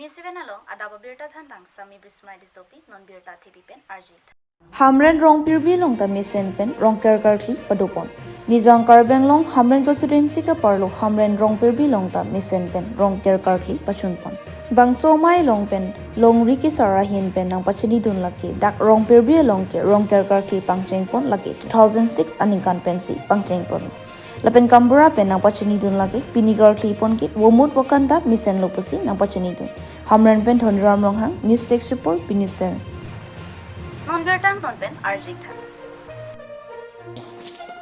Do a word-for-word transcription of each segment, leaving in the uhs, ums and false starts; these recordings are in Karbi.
Seven along adap abirta thanbang Sami Bismai Disopi, non birta thepi pen arjik. Hamren Rongpirbi along ta mesen pen Rongker karkli padopon. Nijang Karbi Anglong Hamren constituency kaparlo Hamren Rongpirbi along ta mesen pen Rongker karkli pachunpon. Bangso amei along pen longri kesar ahin pen nangpachinidun lake dak Rongpirbi along ke Rongker karkli pangchengpon lake two thousand six aningkan pensi pangchengpon. Lapen kambura pen nangpachinidun lake pini karkli pon ke vomut vokan ta mesenlo pusi nangpachinidun. Hamren pen Dhoniram Ronghang, News Desk Report, P News seven. Non birta angton pen arjik tha.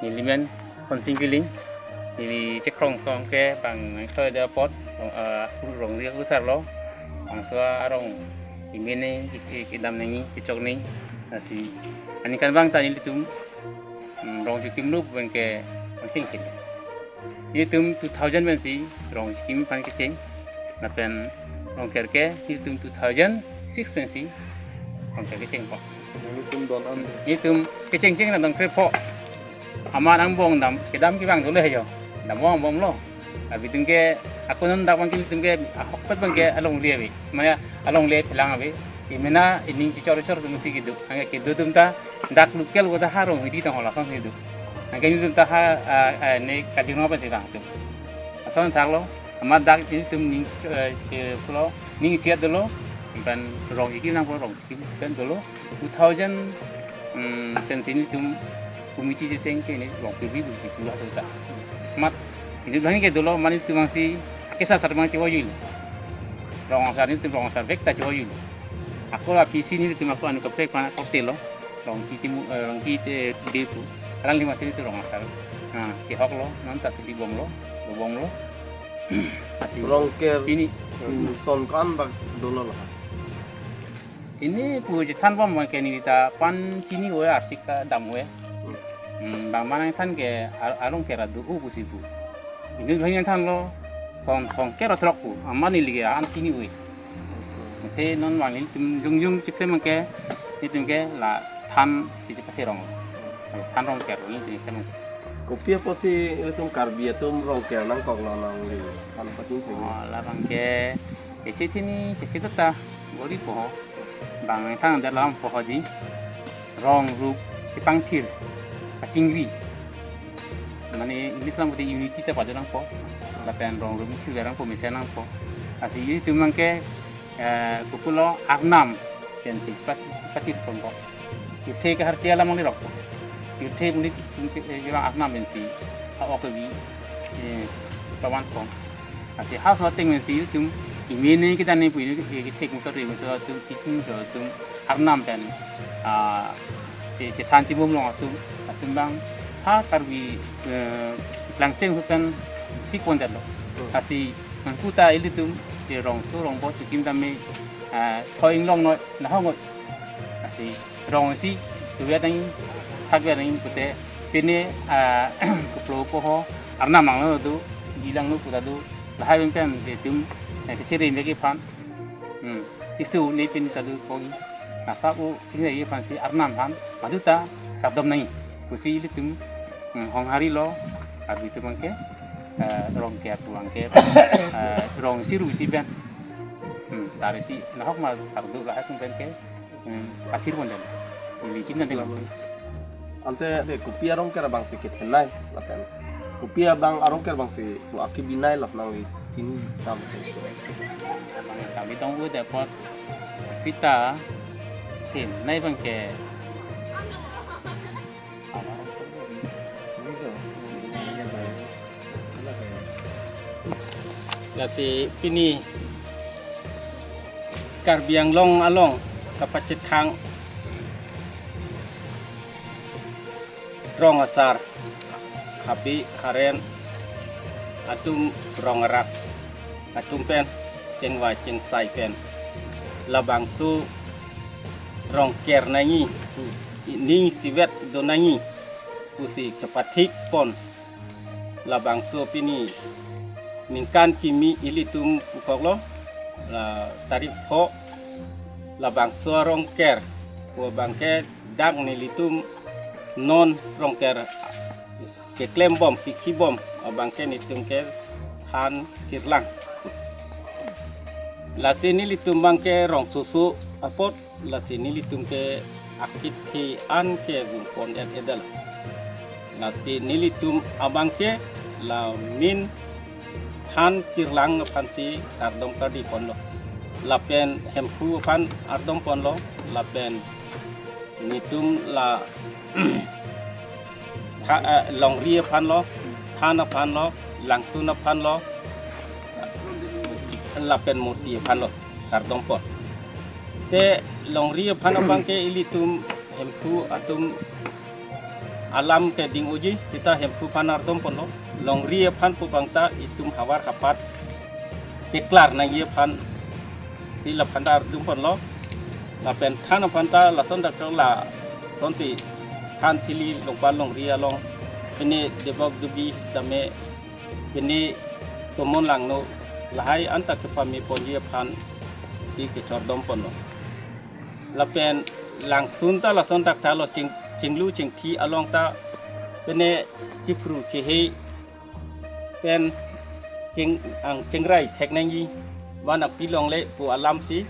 Nelimen Honsing Kiling, neli chekrong krong ke bang nangsoide apot, rong, ah, rongri akusarlo, bangso arong imene, i-, i-, kedam nangji, kechok nangji, lasi aningkan abang ta nelitum, hmm, rong chikimlo pen ke pangcheng kele. Nelitum two thousand pensi rong chikim aphan kecheng, lapen Rongker ke nelitum two thousand six pensi Rongker kechengpo. Nelitum don an. Nelitum kecheng cheng na don krepho. Amat angbong dam, kedam kevang dolo he jo. Dam angbong lo. Abitum ke, ako non dak abang ke nelitum ke, ahokpet abang ke alongle ave. Mane alongle phelang ave. Imena ining chichor chor atumsi kedo. Anke kedo atum ta dak local kota ha rong hidi tang hola song si do. Anke nelitum ta ha, ah, ah, ne kajingno pensi vang atum. Ason thaklo, amat dak nelitum ning, eh, ke pulo, ning isi-et dolo, pen rong chikim nangpo, rong chikim pen dolo, two thousand, mm, pensi nelitum committee cheseng ke ne Rongpirbi pu pulo atum ta. Amat, nelitum abang ke dolo, mane nelitum abangsi, akesar sar abang chevoyuilo. Rong asar nelitum rong asar bek ta chevoyuilo. Ako la P C nelitum ako anu kaprek aphan ako telo. Rongki Timu, eh, Rongki Te Depu. Alang lima sini tu rong asar. Nah, chehoklo, non ta sudi bomlo, bomlo. Lasi Rongker pini, hmm, son ko-an bak dolo lo. Ini pu chethanbom abang ke neli ta pachini-o-e arsik kedam-o-e. Hmm, bang mane than ke ar-, arong kera do-o pusi pu. Ini abang thanlo, son thomkep ra throk pu. Amat neli ke an chini-o-e. Athe non abang nelitum jongjong cheklem abang ke, nelitum ke la than si chepathi rong. Than Rongker nelitum ke. Kopi apotsi nelitum Karbi atum Rongker nangkoklo nangli than pachini thengji? Oh, labang ke, echetini chekita ta, bori poho. Bang than dalam poho di. Rong rup kepangthir, pachingri. Mane English alam pute unity ta pado nangpo. Lapen rong rup thir garang po mesen nangpo. Lasi itum abang ke, eh, kopulo arnam, pensi pati, pati pon po. Pirthe ke harche alam nangli rok po. Pirthe muni tum ke, eh, arnam pensi. Ha ok bi, eh, pavan pon. Lasi ha so ateng pensi itum imene kita ne pu ini ke, ke thek muchot re muchot atum, chiching muchot atum, arnam pen, ah, che, chethan chibom long atum, atum abang ha Karbi, eh, Klangcheng pen thik pon detlo. Hmm. Lasi nangkuta ilitum, eh, rongso rongbo chikim tame, eh, thoi inglong noi, nahong noi. Lasi rong isi tuve nangji, thakve nangji pute pine, ah, koplo poho arnam nanglo do, ilang lo puta do, lahai pen pen itum, eh, kechere megi aphan. Hmm. Isu ne pin ta do pongi. Nasa o chingnai aphansi arnam aphan maduta chadom nangji. Pusi ilitum, hmm, honghari lo, Karbi atum abang ke, eh, Rongker pu abang ke, eh, rong isi rup isi pen. Hmm, sar isi nahok ma sar do lahai atum pen ke. Hmm, pathir pon den. Ili chim nanti langsung. Ante de kopi arong ker abangsi kethenei lapen kopi abang arong ker abangsi pu akebinei lo nangli chini tam. Abang kami tong u depot pita thenei abang ke. Lasi pini Karbi Anglong along kapachethang rong asar, hapi haren atum, rong arak atum pen, chengvai chengsai pen, labangso rong ker nangji, ning isivet do nangji pusi kepathik pon, labangso pini ningkan kimi ilitum pukoklo, la tarik pho, labangso rong ker pu abang ke dak nelitum non rong ker keklem bom, kikhi bom, abang ke nelitum kethan kirlang. Lasi nelitum abangke rong soso apot, lasi nelitum ke akithe an ke vungpon et edal. Lasi nelitum abangke la min than kirlang aphansi kardom kardi ponlo. Lapen Hemphu aphan ardom ponlo. Lapen netum la tha-, eh, longri aphan lo, than aphan lo, langsun aphan lo, lapen murti aphan lo, kardom pon. Te longri aphan abangke ilitum Hemphu atum alam ke ding uji, sita Hemphu aphan ardom ponlo. Longri aphan pu abangta itum havar hapat keklar nangji aphansi laphanta ardom ponlo. Lapen than aphanta lason dak lasonsi than thili longpa longri along, pine debok dubi tame, pine tomon langno, lahai anta kepame ponji aphansi kechordom ponlo. Lapen langsun ta lason dak ta lo, ching-, chinglu chingthi along ta, pine chipru chehe pen ching-, ang chingrai thek nangji, van apilongle pu alamsi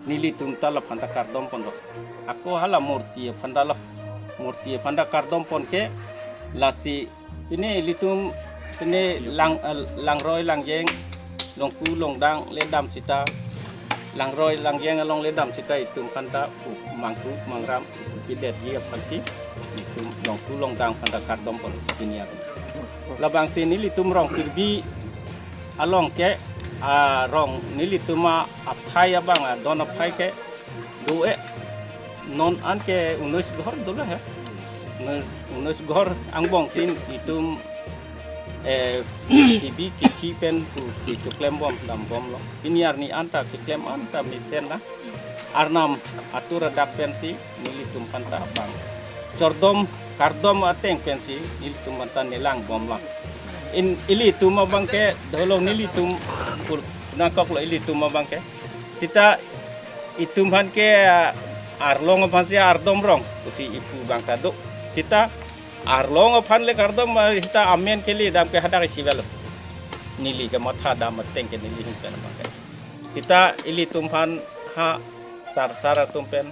nelitum ta laphanta kardom ponlo. Ako hala murti aphanta lo, murti aphanta kardom pon ke, lasi pine ilitum pine lang, eh, langroi langjeng, longku longdang ledam sita, langroi langjeng along ledam sita itum aphanta pu mangku mangram pidetji aphansi itum longku longdang aphanta kardom pon pini atum. Labangsi nelitum Rongpirbi along ke, ah, rong nelitum aphai abang, ah, don aphai ke do-e. Non an ke unnois ghor dolo he. Unnois, unnois ghor angbong si itum, eh, kibi kithi pen pusi choklem bom dam bomlo. Pini arni anta keklem anta mesen na. Arnam atur adak pensi nelitum aphanta abang chordom kardom ateng pensi nelitum aphanta nelang bomlang. In ilitum abangke dolo nelitum pul-, nangkoklo ilitum abangke. Sita itum aphan ke, ah, arlong aphansi ardom rong pusi ipu abangta do. Sita arlong aphan le kardom, ah, sita amen ke ledam ke hadak isi avelo. Neli ke matha dam ateng ke neli ahin pen abangke. Sita ilitum aphan ha sarsar atum pen,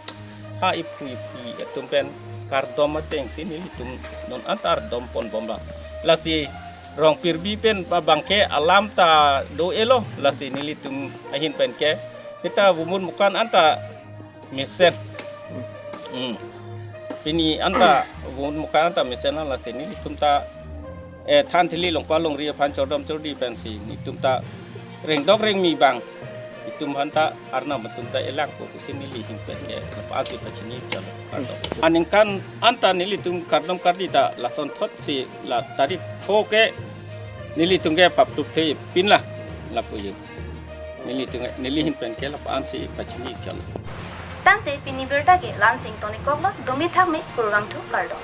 ha iphu iphi atum pen kardom atengsi nelitum non anta ardom pon bomlang. Lasi Rongpirbi pen abangke alam ta do-elo, lasi nelitum ahin pen ke. Sita vumut mukan anta mesen. Hmm. Pini anta vumut mukan anta mesen, lasi nelitum ta, eh, than thili longpa longri aphan chordom chordi pensi netum ta rengdok rengmi abang itum aphanta arnam atum ta elangpo pusi neli ahin pen ke lapu-ansi pachini chalo kardom. Aningkan anta nelitum kardom kardi ta lasonthotsi la tarik pho ke nelitum ke paplup the pinla lapu ye. Nelitum, neli ahin pen ke lapu-ansi pachini chalo. Tangte pini birta ke la-ansi ingtonikoklo, domi thakme, kurvangthu, kardom.